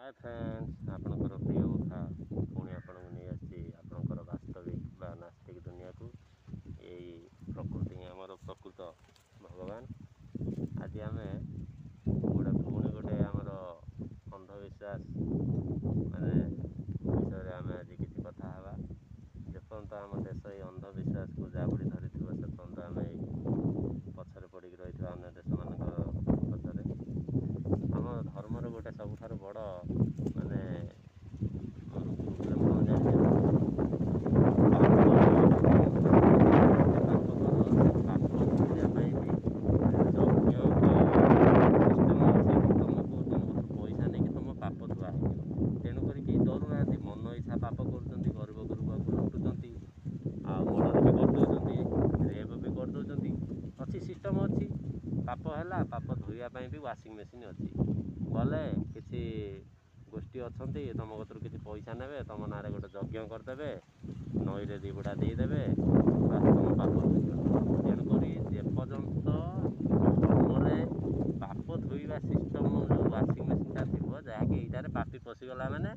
ହାଏ friends, ଆପଣଙ୍କର ପ୍ରିୟ ମୁଖା ପୁଣି ଆପଣଙ୍କୁ ନେଇ ଆସିଛି ଆପଣଙ୍କର ବାସ୍ତବିକ ବା ନାସ୍ତିକ ଦୁନିଆକୁ। ଏଇ ପ୍ରକୃତି ହିଁ ଆମର ପ୍ରକୃତ ଭଗବାନ। ଆଜି ଆମେ ଗୋଟେ ପୁଣି ଗୋଟେ ଆମର ଅନ୍ଧବିଶ୍ୱାସ ମାନେ ବିଷୟରେ ଆମେ ଆଜି କିଛି କଥା ହେବା। ଯେପର୍ଯ୍ୟନ୍ତ ଆମ ଦେଶ ଏଇ ଅନ୍ଧବିଶ୍ୱାସକୁ ଜାବୁଡ଼ି ଧରିଥିବ, ସେ ପର୍ଯ୍ୟନ୍ତ ଆମେ ଏଇ ପଛରେ ପଡ଼ିକି ରହିଥିବା ଅନ୍ୟ ଦେଶମାନଙ୍କ ପଛରେ। ଆମ ଧର୍ମର ଗୋଟେ ସବୁଠାରୁ ବଡ଼ ମାନେ ପ୍ରୋବ୍ଲେମ୍ କ'ଣ ଜାଣିଛନ୍ତି? ପାପ ଯେତେ ପାପ କର, ସେ ପାପ ଧୋଇବା ପାଇଁ ବି ଯଜ୍ଞ ଆଉ ସିଷ୍ଟମ୍ ଅଛି। ତମକୁ ତମ କତୁରୁ ପଇସା ନେଇକି ତମ ପାପ ଧୁଆ ହେଇଯିବ। ତେଣୁକରି କେହି ଡରୁନାହାନ୍ତି, ମନ ଇଚ୍ଛା ପାପ କରୁଛନ୍ତି, ଗରିବ ଗୁରୁବାକୁ ଲୁଟୁଛନ୍ତି ଆଉ ମର୍ଡ଼ର ବି କରିଦେଉଛନ୍ତି, ରେପ୍ ବି କରିଦେଉଛନ୍ତି। ଅଛି, ସିଷ୍ଟମ୍ ଅଛି। ପାପ ହେଲା, ପାପ ଧୋଇବା ପାଇଁ ବି ୱାସିଂ ମେସିନ୍ ଅଛି। ଗଲେ କିଛି ଗୋଷ୍ଠୀ ଅଛନ୍ତି, ତୁମ କତୁରୁ କିଛି ପଇସା ନେବେ, ତୁମ ନାଁରେ ଗୋଟେ ଯଜ୍ଞ କରିଦେବେ, ନଈରେ ଦୁଇ ବୁଡ଼ା ଦେଇଦେବେ, ବାସ୍ ତୁମ ପାପ ଧୋଇଗଲା। ତେଣୁକରି ଯେପର୍ଯ୍ୟନ୍ତ ଧର୍ମରେ ପାପ ଧୋଇବା ସିଷ୍ଟମ୍ ଯେଉଁ ୱାସିଂ ମେସିନ୍ଟା ଥିବ, ଯାହାକି ଏଇଟାରେ ପାପି ପଶିଗଲା ମାନେ